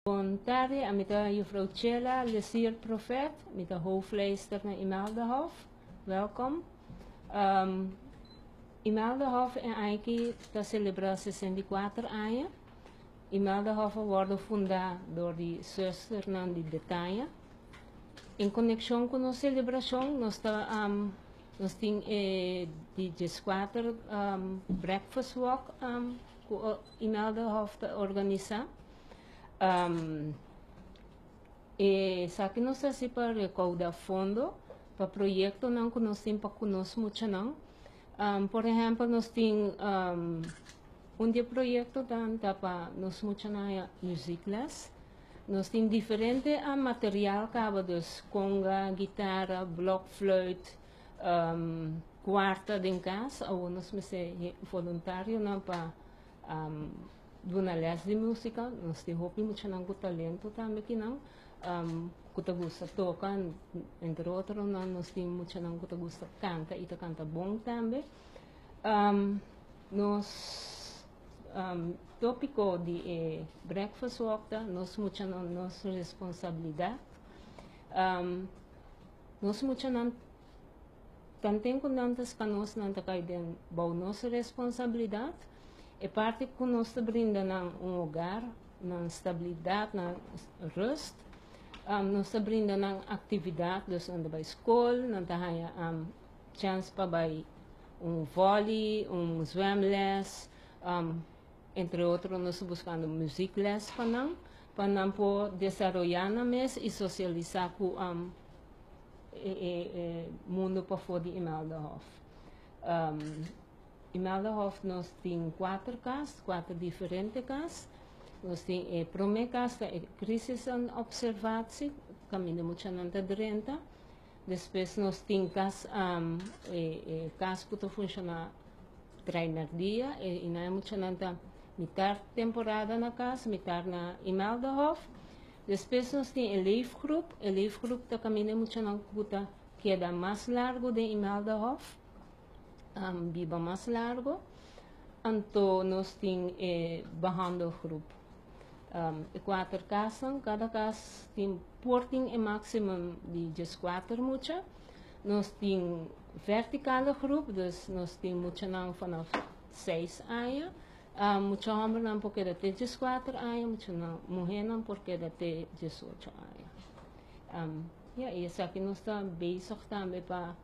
Bon tardi, ami ta juffrouw Chela Lesier Profet, mi ta hoofdleidster na Imeldahof. Welkom. Imeldahof e aña aki ta celebra 64 aña. Imeldahof a wordo funda door di zusternan di Bethania. En conexion cu nos celebracion, nos tin e di 14 breakfast walk cu Imeldahof ta organisa. Esaki nos ta haci pa recauda fondo pa proyectonan cu nos tin pa cu nos muchanan. Por ehempel, nos tin un di e proyectonan ta pa nos muchanan haya muziekles. Nos tin diferente material caba, dus conga, guitarra, blokfluit, cuarta den cas. Awor nos mester voluntarionan pa duna les di musica. Nos tin hopi muchanan cu talento tambe akinan cu ta gusta toca. Entre otronan, nos tin muchanan cu ta gusta canta y ta canta bon tambe. Nos topico di e breakfast walk ta "Nos muchanan, nos responsabilidad". Nos muchanan, tanten cu nan ta serca nos, nan ta cay den bou nos responsabilidad. E parti cu nos ta brinda nan un hogar, nan stabilidad, nan rust. Nos ta brinda nan actividad, dus nan ta bay school, nan ta haya chance pa bay un volley, un zwemles, entre otro nos ta buscando muziekles pa nan por desaroya nan mes y socialisa cu e mundo pafo di Imeldahof. Imeldahof nos tin cuater cas, cuater diferente cas. Nos tin e prome cas ta e crisis en observatie, caminda muchanan ta drenta. Despues nos tin cas e cas cu ta funciona traimerdia y nan muchanan ta mitar temporada na cas, mitar na Imeldahof. Despues nos tin e leefgroep. E leefgroep ta caminda muchanan cu ta keda mas largo den Imeldahof, biba mas largo. Anto nos tin e behandelgroep. E cuater casnan, cada cas tin por tin e maximum di 14 mucha. Nos tin verticale groep, dus nos tin muchanan vanaf 6 aña. Mucha hombernan por keda te 14 aña, mucha muhernan por keda te 18 aña. Ja, y esaki nos ta bezig tambe pa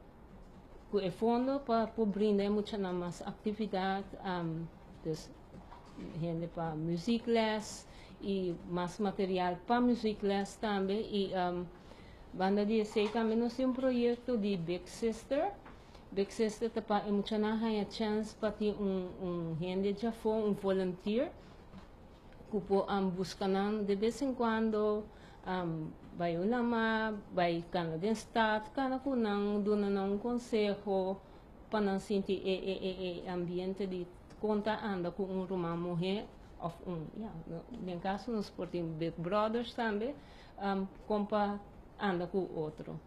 cu e fondo pa brinda muchanan mas actividad, dus hende pa muziekles y mas material pa muziekles tambe. Y banda di esey tambe nos tin un proyecto di Big Sister. Big Sister ta pa e muchanan haya chance pa tin un hende djafo, un volunteer, cu por busca nan de vez en cuando, bay un lama, bay cana den stad, cana cu nan, duna nan un conseho, pa nan sinti e ambiente di con ta anda cu un ruman muhe, of un, ja, no, den caso nos por tin Big Brothers tambe, con pa anda cu otro.